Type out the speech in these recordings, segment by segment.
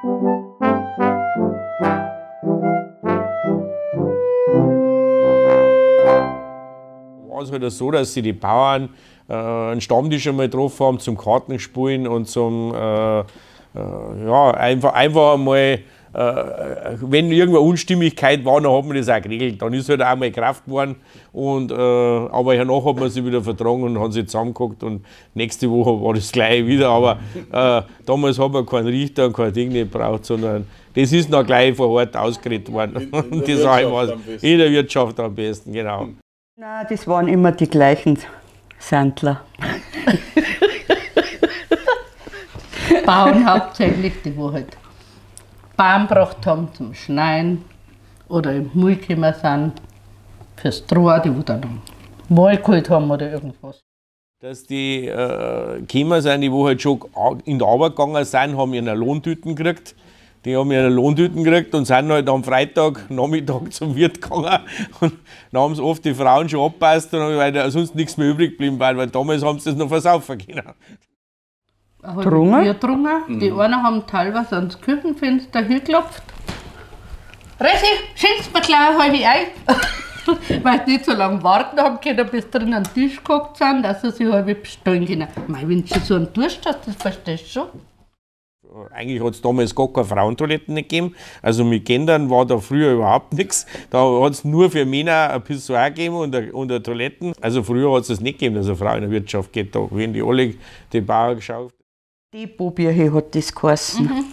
War es halt so, dass sich die Bauern einen Stammtisch einmal getroffen haben zum Kartenspielen und zum ja, einfach einmal, wenn irgendwo Unstimmigkeit war, dann hat man das auch geregelt. Dann ist halt auch mal Kraft geworden. Und, aber danach hat man sich wieder vertragen und hat sich zusammengeguckt und nächste Woche war das gleiche wieder. Aber damals hat man keinen Richter und kein Ding nicht gebraucht, sondern das ist noch gleich vor Ort ausgeredet worden. In der das war Wirtschaft am besten. In der Wirtschaft am besten, genau. Nein, das waren immer die gleichen Sandler. Bauern hauptsächlich, die wo halt Baum gebracht haben zum Schneien oder im Müll gekommen sind fürs Stroh, die wo dann Woll geholt haben oder irgendwas. Dass die gekommen sind, die wo halt schon in die Arbeit gegangen sind, haben ihre Lohntüten gekriegt. Die haben ihre Lohntüten gekriegt und sind halt am Freitagnachmittag zum Wirt gegangen. Und dann haben sie oft die Frauen schon abgepasst, weil da sonst nichts mehr übrig geblieben war, weil damals haben sie das noch versaufen können. Trunken? Bier getrunken. Die einen haben teilweise ans Küchenfenster hingeklopft. Resi, schenkst mir gleich eine halbe ein. Weil sie nicht so lange warten haben können, bis drin am Tisch gehockt sind, dass sie sich halbe bestellen können. Mei, wenn du schon so einen Durst hast, das verstehst du schon. Eigentlich hat es damals gar keine Frauentoiletten nicht gegeben. Also mit Gendern war da früher überhaupt nichts. Da hat es nur für Männer ein Pissoir gegeben und eine Toiletten. Also früher hat es das nicht gegeben, dass eine Frau in der Wirtschaft geht. Da werden die alle die Bauern geschaut. Die Bobirche hat das geheißen. Mhm.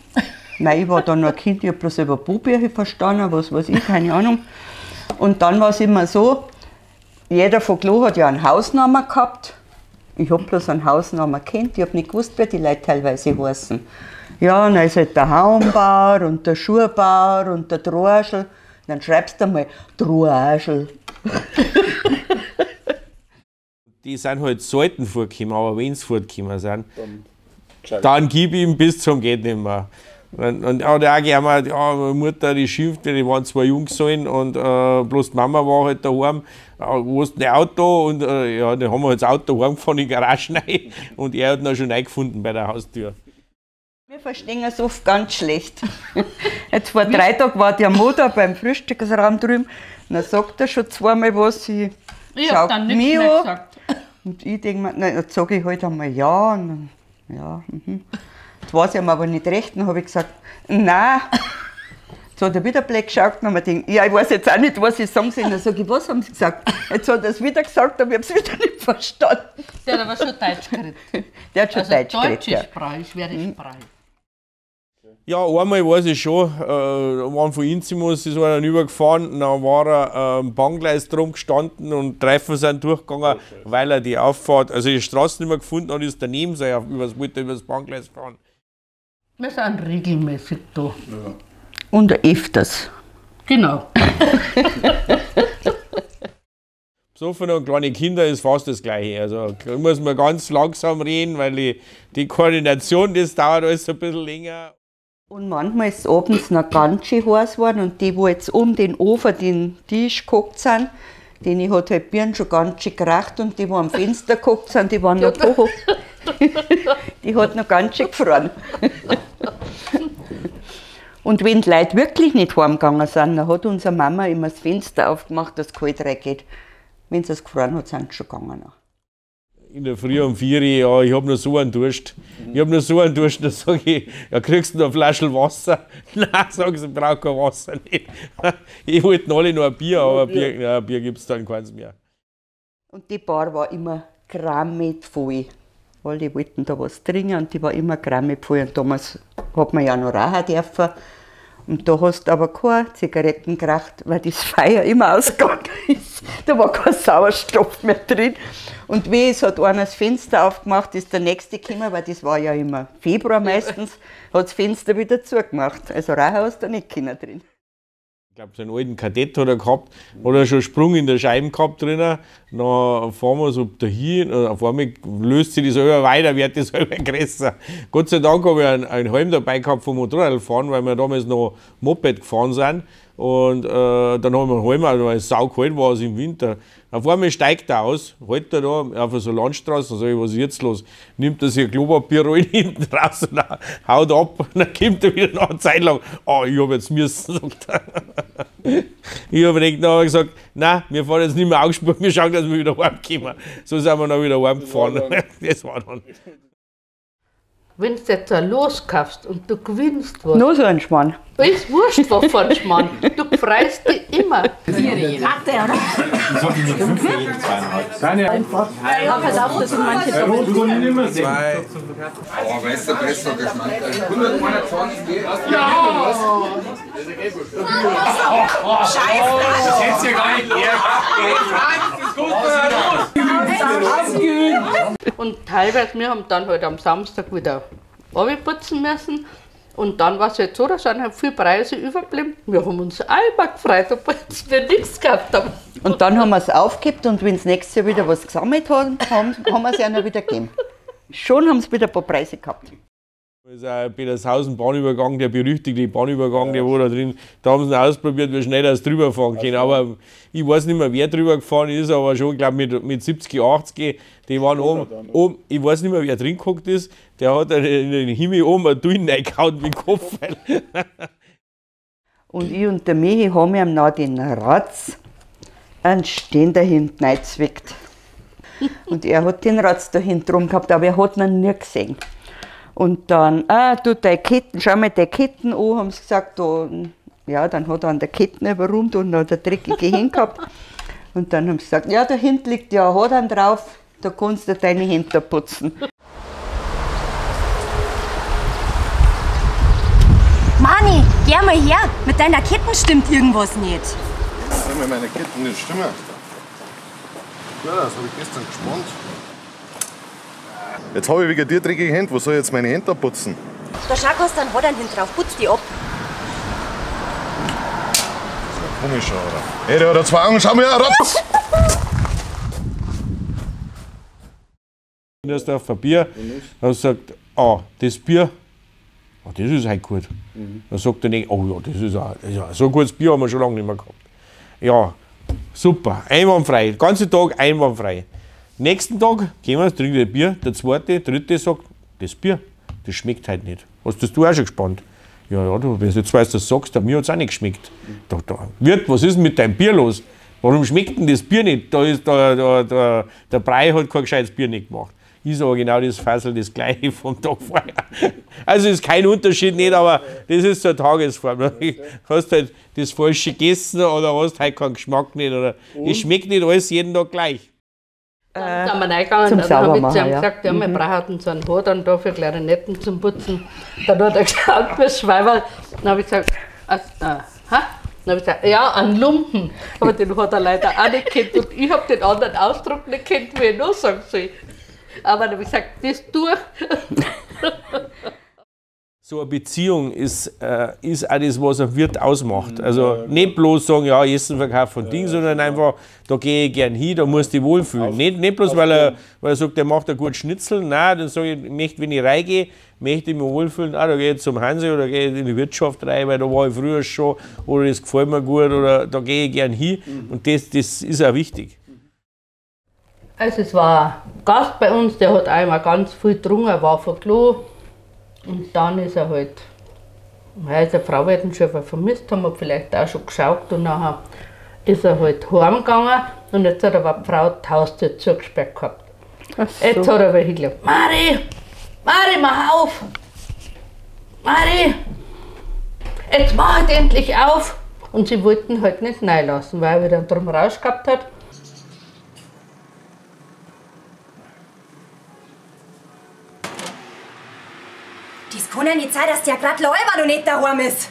Nein, ich war da noch ein Kind, ich hab bloß über Bobirche verstanden, was weiß ich, keine Ahnung. Und dann war es immer so, jeder von Klo hat ja einen Hausnamen gehabt. Ich hab bloß einen Hausnamen gekannt, ich hab nicht gewusst, wer die Leute teilweise heißen. Ja, und dann ist halt der Haumbauer und der Schuhbauer und der Droschel. Dann schreibst du einmal Droschel. Die sind halt selten vorgekommen, aber wenn sie fortgekommen sind, dann gib ihm bis zum geht nicht mehr. Und auch der auch ja, meine Mutter, die schimpft, die waren zwei Jungs sollen und bloß die Mama war halt daheim, wo ist dein Auto? Und ja, dann haben wir halt das Auto heimgefahren in die Garage rein und er hat ihn schon reingefunden bei der Haustür. Wir verstehen es oft ganz schlecht. Jetzt vor 3 Tagen war der Mutter beim Frühstücksraum drüben, und dann sagt er schon zweimal was, sie Ich hab schaut dann nichts mich mehr an. gesagt. Und ich denke mir, nein, dann sage ich halt einmal ja. Und dann, ja, mhm. Jetzt war es ihm aber nicht recht, dann habe ich gesagt, nein. Jetzt hat er wieder blöd geschaut und habe mir gedacht, ja, ich weiß jetzt auch nicht, was ich sagen soll. Dann sage ich, was haben Sie gesagt? Jetzt hat er es wieder gesagt, aber ich habe es wieder nicht verstanden. Der hat aber schon Deutsch geredet. Der hat schon Also Deutsch geredet, Deutsche ja. Sprache, schwere Sprache. Ja, einmal weiß ich schon, waren von Inzimus, ist einer übergefahren, dann war er am Bahngleis drum gestanden und Reifen sind durchgegangen, weil er die Auffahrt, also die Straße nicht mehr gefunden hat, ist daneben, sei er wollte übers Bahngleis fahren. Wir sind regelmäßig da. Ja. Und öfters. Genau. Besoffen und kleine Kinder ist fast das Gleiche. Also da muss man ganz langsam reden, weil die Koordination, das dauert alles ein bisschen länger. Und manchmal ist es abends noch ganz schön heiß geworden und die, die jetzt um den Ofen, den Tisch gehockt sind, denen hat halt Birnen schon ganz schön geraucht und die, die am Fenster gehockt sind, die waren noch da. Die hat noch ganz schön gefroren. Und wenn die Leute wirklich nicht heimgegangen sind, dann hat unsere Mama immer das Fenster aufgemacht, dass es kalt reingeht. Wenn es gefroren hat, sind sie schon gegangen. In der Früh um 4 Uhr, ja, ich hab noch so einen Durst. Ich hab noch so einen Durst, da sag ich, ja, kriegst du noch eine Flasche Wasser? Nein, sag ich, ich brauch kein Wasser nicht. Ich wollte alle noch ein Bier, aber Bier, ja, Bier gibt's dann keins mehr. Und die Bar war immer grammig voll. Weil die wollten da was trinken und die war immer grammig voll. Und damals hat man ja noch rauchen dürfen. Und da hast du aber keine Zigaretten geraucht, weil das Feuer immer ausgegangen ist. Da war kein Sauerstoff mehr drin. Und wie es hat einer das Fenster aufgemacht, ist der nächste gekommen, weil das war ja immer Februar meistens, hat das Fenster wieder zugemacht. Also rauchen hast du nicht können drin. Ich glaub, so einen alten Kadett hat er gehabt, hat er schon einen Sprung in der Scheibe gehabt drinnen. Dann fahren wir so dahin, und auf einmal löst sich das selber weiter, wird das selber größer. Gott sei Dank habe ich einen Helm dabei gehabt vom Motorradfahren, weil wir damals noch Moped gefahren sind. Und dann haben wir heim, weil es saukalt war im Winter. Auf einmal steigt er aus, hält er da auf so einer Landstraße, dann sag ich, was ist jetzt los? Nimmt er sich ein Klopapierroll hinten raus und haut ab und dann kommt er wieder nach einer Zeit lang. Oh, ich hab jetzt müssen, sagt er. Ich hab dann gesagt, nein, wir fahren jetzt nicht mehr Augsburg, wir schauen, dass wir wieder heimkommen. So sind wir dann wieder heimgefahren. Das war dann. Wenn du jetzt ein Los kaufst und du gewinnst was. Nur so ein Schmarrn. Ist wurscht, was für ein Schmarrn. Du freust dich immer. Und teilweise, wir haben dann halt am Samstag wieder putzen müssen. Und dann war es halt so, da sind halt viele Preise übergeblieben. Wir haben uns auch immer gefreut, obwohl wir nichts gehabt haben. Und dann haben wir es aufgehebt und wenn es nächstes Jahr wieder was gesammelt haben, haben wir es ihnen wieder gegeben. Schon haben sie wieder ein paar Preise gehabt. Das ist auch Petershausen Bahnübergang, der berüchtigte Bahnübergang, der wo da drin, da haben sie ausprobiert, wie schnell das drüber fahren können. Aber ich weiß nicht mehr, wer drüber gefahren ist, aber schon, glaube ich, mit 70, 80, die waren oben, ich weiß nicht mehr, wer drin geguckt ist, der hat in den Himmel oben ein Tunnel reingehauen mit dem Kopf. Und ich und der Michi haben ihm noch den Ratz einen Ständer hinten reingezwickt. Und er hat den Ratz da hinten drum gehabt, aber er hat ihn nie gesehen. Und dann, du, deine Ketten, schau mal deine Ketten an, haben sie gesagt. Und, ja, dann hat er an der Ketten überrummt und hat er dreckige Hände gehabt. Und dann haben sie gesagt, ja, da hinten liegt ja ein Hadern drauf, da kannst du deine Hände putzen. Mani, geh mal her, mit deiner Ketten stimmt irgendwas nicht. Ja, mit meiner Ketten nicht stimmen. Ja, das habe ich gestern gespannt. Jetzt habe ich wegen dir dreckige Hände. Wo soll ich jetzt meine Hände abputzen? Da schau, hast du einen Hadern hinten drauf. Putz die ab. Das ist ja komisch, oder? Hey, der hat da zwei Augen. Schau mal her, Ratz! Du hast auf ein Bier, dann sagt, ah, das Bier, oh, das ist halt gut. Dann sagt der nicht, oh ja, das ist auch, so ein gutes Bier haben wir schon lange nicht mehr gehabt. Ja, super, einwandfrei, den ganzen Tag einwandfrei. Nächsten Tag gehen wir, trinken wir Bier, der zweite, dritte sagt, das Bier, das schmeckt halt nicht. Hast das du auch schon gespannt? Ja, ja, du, wenn du jetzt weißt, das sagst, mir hat es auch nicht geschmeckt. Da, Wirt, was ist denn mit deinem Bier los? Warum schmeckt denn das Bier nicht? Da ist, der Brei hat kein gescheites Bier nicht gemacht. Ist aber genau das Fassel das gleiche vom Tag vorher. Also ist kein Unterschied nicht, aber das ist so eine Tagesform. Hast halt das Falsche gegessen oder hast halt keinen Geschmack nicht. Oder es schmeckt nicht alles jeden Tag gleich. Dann sind wir reingegangen, dann habe ich zu ihm gesagt, ja, wir brauchen so einen Hodern da für Klarinetten zum Putzen. Dann hat er geschaut, mir Schweiberl. Dann habe ich gesagt, ha? Dann habe ich gesagt, ja, einen Lumpen. Aber den hat er leider auch nicht gekannt und ich habe den anderen Ausdruck nicht gekannt, wie ich noch sagen soll. Aber dann habe ich gesagt, das durch. So eine Beziehung ist auch das, was ein Wirt ausmacht. Also nicht bloß sagen, ja, Essen, Verkauf von Ding, sondern einfach, da gehe ich gern hin, da musst du dich wohlfühlen. Nicht bloß, weil er sagt, der macht einen guten Schnitzel. Nein, dann sage ich, möchte, wenn ich reingehe, möchte ich mich wohlfühlen. Ah, da gehe ich zum Hansi oder gehe ich in die Wirtschaft rein, weil da war ich früher schon, oder das gefällt mir gut, oder da gehe ich gern hin. Und das ist auch wichtig. Also es war ein Gast bei uns, der hat einmal ganz viel getrunken, war von Klo. Und dann ist er halt, weil seine Frau wird ihn schon vermisst haben, hat vielleicht auch schon geschaut und nachher ist er halt heimgegangen und jetzt hat aber die Frau die Haustür zugesperrt gehabt. Ach so. Jetzt hat er aber hingelegt, Mari, Mari, mach auf! Mari, jetzt mach halt endlich auf! Und sie wollten halt nicht reinlassen, weil er wieder drum Rausch gehabt hat. Das kann ja nicht sein, dass der grad noch immer noch nicht daheim ist.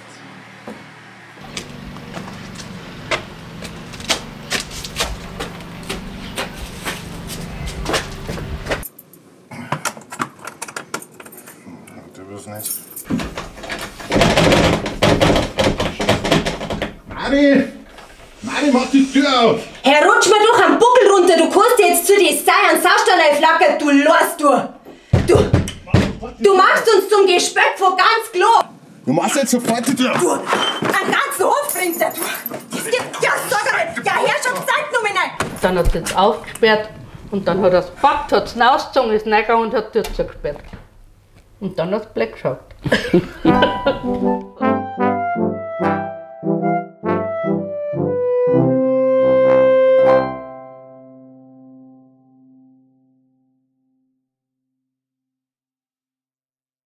Du bist nicht. Mari! Mari, mach die Tür auf! Herr, rutsch mir doch am Buckel runter, du kannst jetzt zu dir sein, an Saustall flackert, du Lors, du! Du machst uns zum Gespött vor ganz Klo! Du machst jetzt sofort die Tür auf. Du, einen ganzen Hof bringt er durch. Das gibt ja, sag einmal, ja, Herrschaftszeitnummer. Dann hat es aufgesperrt und dann hat er es gepackt, hat es rausgezogen, ist reingegangen und hat die Tür zugesperrt. Und dann hat es blöd geschaut.